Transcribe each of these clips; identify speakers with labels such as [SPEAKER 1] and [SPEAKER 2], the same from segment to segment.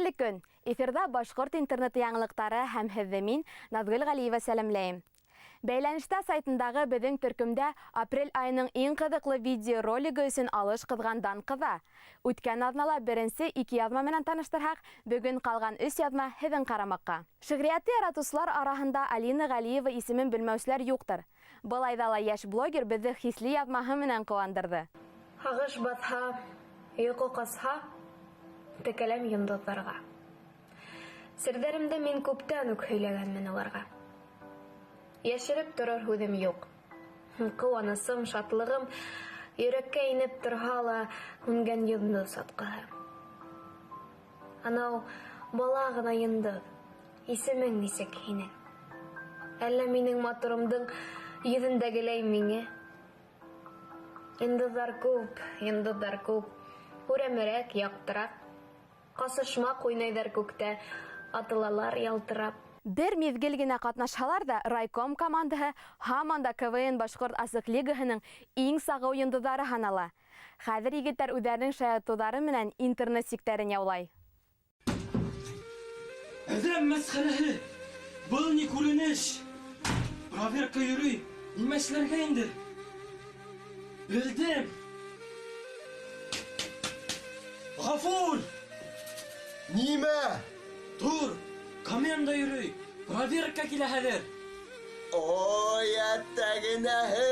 [SPEAKER 1] Хәйерле көн! Эфирҙа Башҡорт интернеты яңылыҡтары һәм һеҙҙе мин, Наҙгөл Ғәлиева сәләмләйем. Бәйләнештә сайтындағы беҙҙең төркөмдә апрель айының иң ҡыҙыҡлы видеоролигы өсөн алыш ҡыҙғандан ҡыҙа. Үткән аҙнала беренсе ике яҙма менән таныштырһаҡ, бөгөн ҡалған өс яҙма һеҙҙең ҡарамаҡҡа. Шиғриәтте яратыусылар араһында Алина Ғәлиева исемен белмәүселәр юҡтыр. Был айҙа ла йәш блогер беҙҙе хисле яҙмаһы менән ҡыуандырҙы.
[SPEAKER 2] Һағыш баҫһа, йоҡо ҡасһа, Текәләм йондоҙҙарға. Серҙәремде мин күптән үк һөйләгәнмен уларға. Йәшереп торор һүҙем юҡ. Ҡыуанысым, шатлығым йөрәккә инеп торһа ла һүнгән йондоҙ сатҡыһы. Анау бала ғына йондоҙ, исемең нисек һинең? Әллә минең матурымдың йөҙөндәгеләй миңе? Йондоҙҙар күп, йондоҙҙар күп, Үрәмерәк, яҡтыраҡ. Ҡасышмаҡ уйнайҙар күктә, Атылалар ялтырап.
[SPEAKER 1] Бер миҙгел генә ҡатнашһалар ҙа, райком командаһы һаман да КВН Башҡорт асыҡ лигаһының иң сағыу йондоҙҙары һанала. Хәҙер егеттәр үҙҙәренең шаяртыуҙары менән интернет сиктәрен яулай.
[SPEAKER 3] Әҙәм мәсхәрәһе! Был ни күренеш? Проверка йөрөй. Нимә эшләргә инде? Белдем! Ғафур!
[SPEAKER 4] Нимә?
[SPEAKER 3] Тор! Команда йөрөй. Проверка килә хәҙер.
[SPEAKER 4] Ой, әттәгенәһе!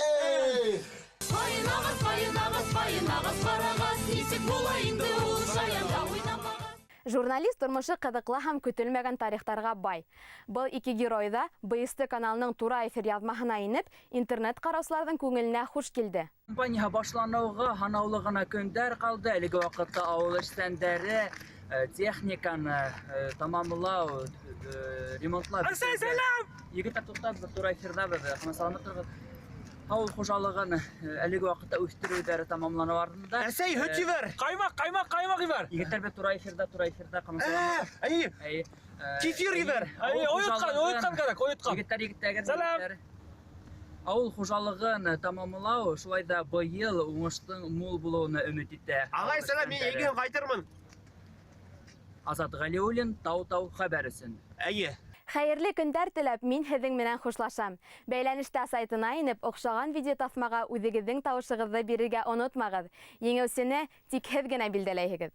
[SPEAKER 4] Эй!
[SPEAKER 5] Ҡайынағас, ҡайынағас, ҡайынағас, ҡарағас, Нисек була инде ул шаянда уйнамағас?
[SPEAKER 1] Журналист тормошо ҡыҙыҡлы һәм көтөлмәгән тарихтарға бай. Был ике герой ҙа БСТ каналының тура эфир яҙмаһына инеп, интернет ҡараусыларҙың күңеленә хуш килде.
[SPEAKER 6] Кампанияһы башланыуға һанаулы ғына көндәр ҡалды. Әлеге ваҡытта ауыл эшсәндәре техниканы тамамлау, ремонтлау.
[SPEAKER 3] Әсәй, сәләм!
[SPEAKER 6] Егеттәр, туҡтағыҙ, тура эфирҙабыҙ. Һаумы, торғоҙ. Ауыл хужалығын әлеге ваҡытта үҫтереүҙәре тамамланыу артында.
[SPEAKER 4] Әсәй, һөт ебәр!
[SPEAKER 3] Ҡаймаҡ, ҡаймаҡ, ҡаймаҡ ебәр!
[SPEAKER 6] Егеттәр, беҙ тура эфирҙа, тура эфирҙа.
[SPEAKER 4] Әй,
[SPEAKER 6] Әй,
[SPEAKER 4] кефир ебәр!
[SPEAKER 3] Әй, ойотҡан, ойотҡан кәрәк, ойотҡан.
[SPEAKER 6] Егеттәр, егеттәр,
[SPEAKER 3] Сәләм!
[SPEAKER 6] егеттәр. Ауыл хужалығын тамамлау шулай ҙа быйыл уңыштың мул булыуына өмөт итә.
[SPEAKER 4] Ағай, сәләм, мин егең ҡайтырмын.
[SPEAKER 6] Азат Ғәлиуллин, Тау-Тау хәбәр өсөн.
[SPEAKER 4] Әйе.
[SPEAKER 1] Хәйерле көндәр теләп, мин һеҙҙең менән хушлашам. Бәйләнештә сайтына инеп, оҡшаған видеотаҫмаға үҙегеҙҙең тауышығыҙҙы бирергә онотмағыҙ. Еңеүсене тик һеҙ генә билдәләйһегеҙ.